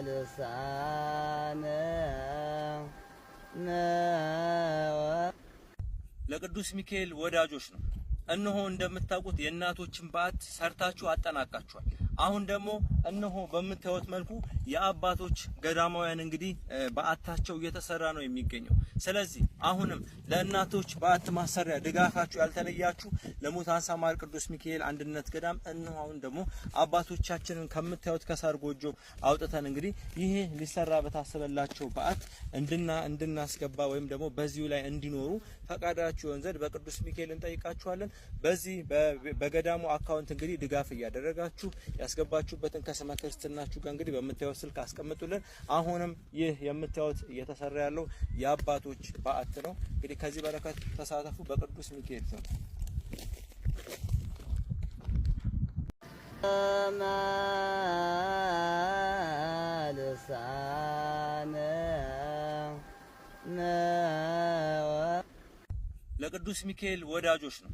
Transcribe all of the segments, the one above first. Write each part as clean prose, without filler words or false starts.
ልሳነ ለቅዱስ ሚካኤል ወዳጆች ነው። እነሆ እንደምታውቁት የእናቶችን በዓት ሰርታችሁ አጠናቃችኋል። አሁን ደግሞ እነሆ በምታዩት መልኩ የአባቶች ገዳማውያን እንግዲህ በዓታቸው እየተሰራ ነው የሚገኘው። ስለዚህ አሁንም ለእናቶች በዓት ማሰሪያ ድጋፋችሁ ያልተለያችሁ ለሙታንሳ ማር ቅዱስ ሚካኤል አንድነት ገዳም እነሆ አሁን ደግሞ አባቶቻችንን ከምታዩት ከሳር ጎጆ አውጥተን እንግዲህ ይሄ ሊሰራ በታሰበላቸው በዓት እንድናስገባ ወይም ደግሞ በዚሁ ላይ እንዲኖሩ ፈቃዳችሁ ይሆን ዘንድ በቅዱስ ሚካኤል እንጠይቃችኋለን። በዚህ በገዳሙ አካውንት እንግዲህ ድጋፍ እያደረጋችሁ ያስገባችሁበትን ከስመ ክርስትናችሁ ጋር እንግዲህ በምታዩት ስልክ አስቀምጡልን። አሁንም ይህ የምታዩት እየተሰራ ያለው የአባቶች በዓት ነው። እንግዲህ ከዚህ በረከት ተሳተፉ በቅዱስ ሚካኤል ስም። ልሳነ ለቅዱስ ሚካኤል ወዳጆች ነው።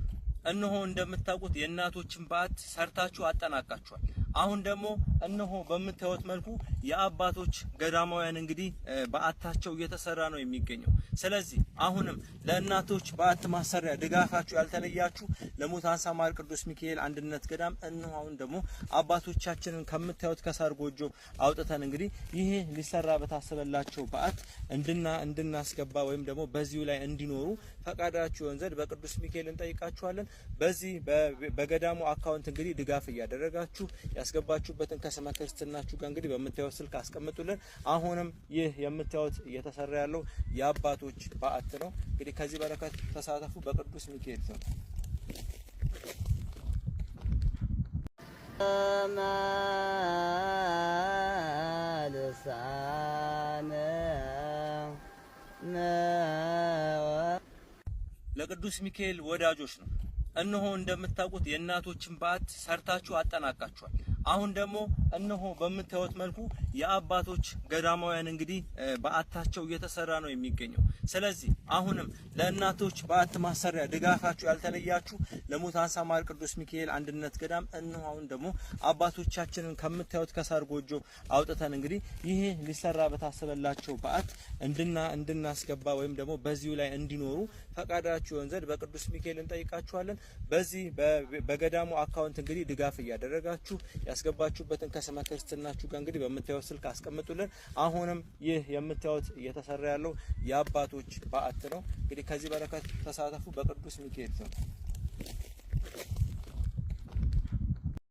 እነሆ እንደምታውቁት የእናቶችን በዓት ሰርታችሁ አጠናቃችኋል። አሁን ደግሞ እነሆ በምታዩት መልኩ የአባቶች ገዳማውያን እንግዲህ በዓታቸው እየተሰራ ነው የሚገኘው። ስለዚህ አሁንም ለእናቶች በዓት ማሰሪያ ድጋፋችሁ ያልተለያችሁ ለሙታንሳ ማር ቅዱስ ሚካኤል አንድነት ገዳም እነሆ አሁን ደግሞ አባቶቻችንን ከምታዩት ከሳር ጎጆ አውጥተን እንግዲህ ይሄ ሊሰራ በታሰበላቸው በዓት እንድናስገባ ወይም ደግሞ በዚሁ ላይ እንዲኖሩ ፈቃዳችሁ ይሆን ዘንድ በቅዱስ ሚካኤል እንጠይቃችኋለን። በዚህ በገዳሙ አካውንት እንግዲህ ድጋፍ እያደረጋችሁ ያስገባችሁበትን ከስመ ክርስትናችሁ ጋር እንግዲህ በምታዩት ስልክ አስቀምጡልን። አሁንም ይህ የምታዩት እየተሰራ ያለው የአባቶች በዓት ነው። እንግዲህ ከዚህ በረከት ተሳተፉ በቅዱስ ሚካኤል ስም። ልሳነ ለቅዱስ ሚካኤል ወዳጆች ነው። እነሆ እንደምታውቁት የእናቶችን በዓት ሰርታችሁ አጠናቃችኋል። አሁን ደግሞ እነሆ በምታዩት መልኩ የአባቶች ገዳማውያን እንግዲህ በዓታቸው እየተሰራ ነው የሚገኘው። ስለዚህ አሁንም ለእናቶች በዓት ማሰሪያ ድጋፋችሁ ያልተለያችሁ ለሙታንሳ ማር ቅዱስ ሚካኤል አንድነት ገዳም እነሆ አሁን ደግሞ አባቶቻችንን ከምታዩት ከሳር ጎጆ አውጥተን እንግዲህ ይሄ ሊሰራ በታሰበላቸው በዓት እንድናስገባ ወይም ደግሞ በዚሁ ላይ እንዲኖሩ ፈቃዳችሁ ይሆን ዘንድ በቅዱስ ሚካኤል እንጠይቃችኋለን። በዚህ በገዳሙ አካውንት እንግዲህ ድጋፍ እያደረጋችሁ ያስገባችሁበትን ከስመ ክርስትናችሁ ጋር እንግዲህ በምታዩት ስልክ አስቀምጡልን። አሁንም ይህ የምታዩት እየተሰራ ያለው የአባቶች በዓት ነው። እንግዲህ ከዚህ በረከት ተሳተፉ በቅዱስ ሚካኤል ስም።